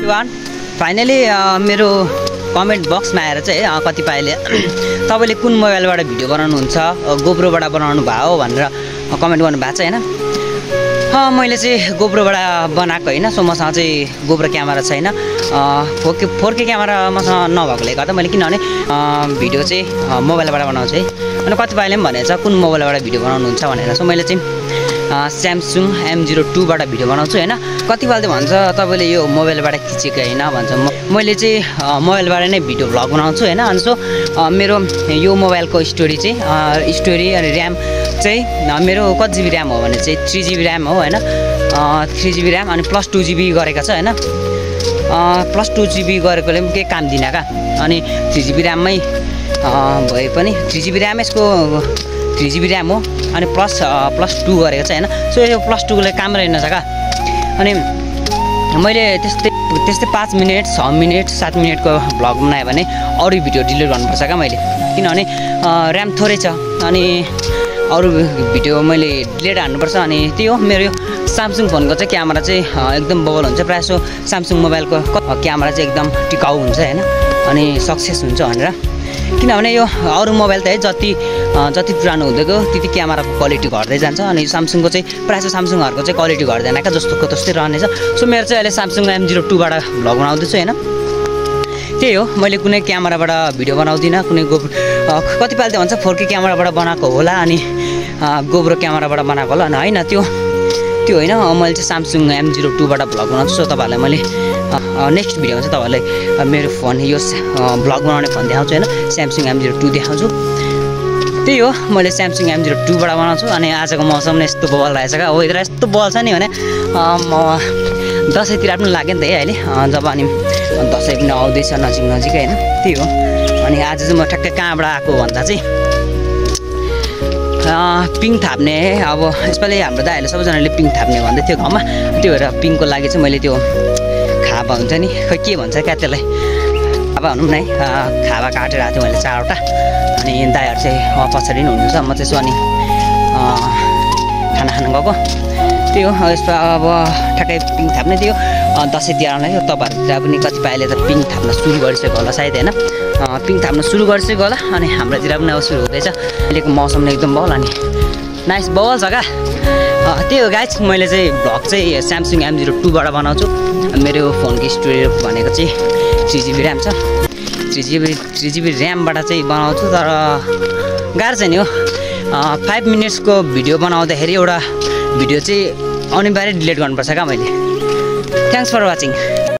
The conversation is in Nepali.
एभ्रीवान फाइनली मेरो कमेन्ट बक्समा आएर चाहिँ कतिपयले तपाईले कुन मोबाइलबाट भिडियो बनाउनुहुन्छ गोप्रोबाट बनाउनु भयो भनेर कमेन्ट गर्नु भएको छ हैन। मैले चाहिँ गोप्रोबाट बनाएको हैन। सो मसँग चाहिँ गोप्रो क्यामेरा छैन। 4K क्यामेरा मसँग नभएकोले गर्दा मैले किनभने भिडियो चाहिँ मोबाइलबाट बनाउँछु है। अनि कतिपयले पनि भनेछ कुन मोबाइलबाट भिडियो बनाउनुहुन्छ भनेर। सो मैले चाहिँ स्यामसुङ M02 बाट भिडियो बनाउँछु हैन। कतिपयले भन्छ तपाईले यो मोबाइलबाट खिचेको हैन भन्छ। मैले चाहिँ मोबाइलबाट नै भिडियो भ्लग बनाउँछु हैन। अनि सो मेरो यो मोबाइलको स्टोरी अनि र्याम चाहिँ मेरो कति जिबी र्याम हो भने चाहिँ 3GB र्याम हो हैन। 3GB र्याम अनि प्लस 2GB गरेको छ हैन। प्लस 2GB गरेकोले पनि केही काम दिन का। अनि 3GB र्याममै भए पनि 3GB र्याम यसको 3GB र्याम हो अनि प्लस 2 गरेको छ हैन। सो यो प्लस 2 ले काम रहेन का। अनि मैले त्यस्तै 5 मिनेट 6 मिनेट 7 मिनेटको भ्लग बनाएँ भने अरू भिडियो डिलिट गर्नुपर्छ का मैले। किनभने र्याम थोरै छ अनि अरू भिडियो मैले डिलिट हान्नुपर्छ। अनि त्यो मेरो यो स्यामसुङ फोनको चाहिँ क्यामेरा चाहिँ एकदम बबल हुन्छ। प्रायः सो स्यामसुङ मोबाइलको क्यामेरा चाहिँ एकदम टिकाउ हुन्छ हैन। अनि सक्सेस हुन्छ भनेर। किनभने यो अरू मोबाइल त है जति पुरानो हुँदै गयो त्यति क्यामेराको क्वालिटी घट्दै जान्छ। अनि स्यामसुङको चाहिँ प्रायः सो स्यामसुङहरुको चाहिँ क्वालिटी घट्दैन का, जस्तोको त्यस्तै रहनेछ। सो मेरो चाहिँ अहिले स्यामसुङ M02 बाट भ्लग बनाउँदैछु हैन। त्यही हो, मैले कुनै क्यामेराबाट भिडियो बनाउँदिनँ। कुनै कतिपयले भन्छ 4K क्यामेराबाट बनाएको होला अनि गोप्रो क्यामेराबाट बनाएको होला। हैन त्यो होइन। मैले चाहिँ स्यामसुङ M02 बाट भ्लग बनाउँछु। सो तपाईहरुलाई मैले नेक्स्ट भिडियोमा चाहिँ तपाईहरुलाई मेरो फोन यो भ्लग बनाउने फोन देखाउँछु हैन। स्यामसुङ M02 देखाउँछु। त्यही हो, मैले स्यामसुङ M02 बाट बनाउँछु। अनि आजको मौसम नै यस्तो बबल रहेछ का। वेदर यस्तो बबल छ नि भने दसैँतिर पनि लाग्यो नि त है अहिले। जब अनि दसैँ पनि आउँदैछ नजिक हैन। त्यही हो। अनि आज चाहिँ म ठ्याक्कै कहाँबाट आएको भन्दा चाहिँ पिङ थाप्ने अब यसपालि हाम्रो दाइहरूले सबैजनाले पिङ थाप्ने भन्दै थियो घरमा। त्यो भएर पिङको लागि चाहिँ मैले त्यो खाबा हुन्छ नि, खै के भन्छ क्या त्यसलाई, खाबा भनौँ न है। खाबा काटेर आएको थिएँ मैले 4वटा। अनि दाइहरू चाहिँ पछाडि नै हुनुहुन्छ। म चाहिँ अनि खाना खानु गएको। त्यही हो। यसमा अब ठ्याक्कै पिङ थाप्ने थियो दसैँ तिहारलाई। तपाईँहरूतिर पनि कतिपयले त पिङ थाप्न सुरु गरिसक्यो होला सायद हैन। पिङ थाप्न सुरु गरिसक्यो होला। अनि हाम्रोतिर पनि अब सुरु हुँदैछ। अहिलेको मौसम नै एकदम बबल अनि नाइस बबल छ का। त्यही हो गाइज, मैले चाहिँ भ्लग चाहिँ स्यामसुङ M02 बाट बनाउँछु। मेरो फोनको स्टोरी भनेको चाहिँ 3GB र्याम छ। 3GB र्यामबाट चाहिँ बनाउँछु। तर गाह्रो चाहिँ नि हो। 5 मिनट्सको भिडियो बनाउँदाखेरि एउटा भिडियो चाहिँ अनिवार्य डिलिट गर्नुपर्छ का मैले। Thanks for watching.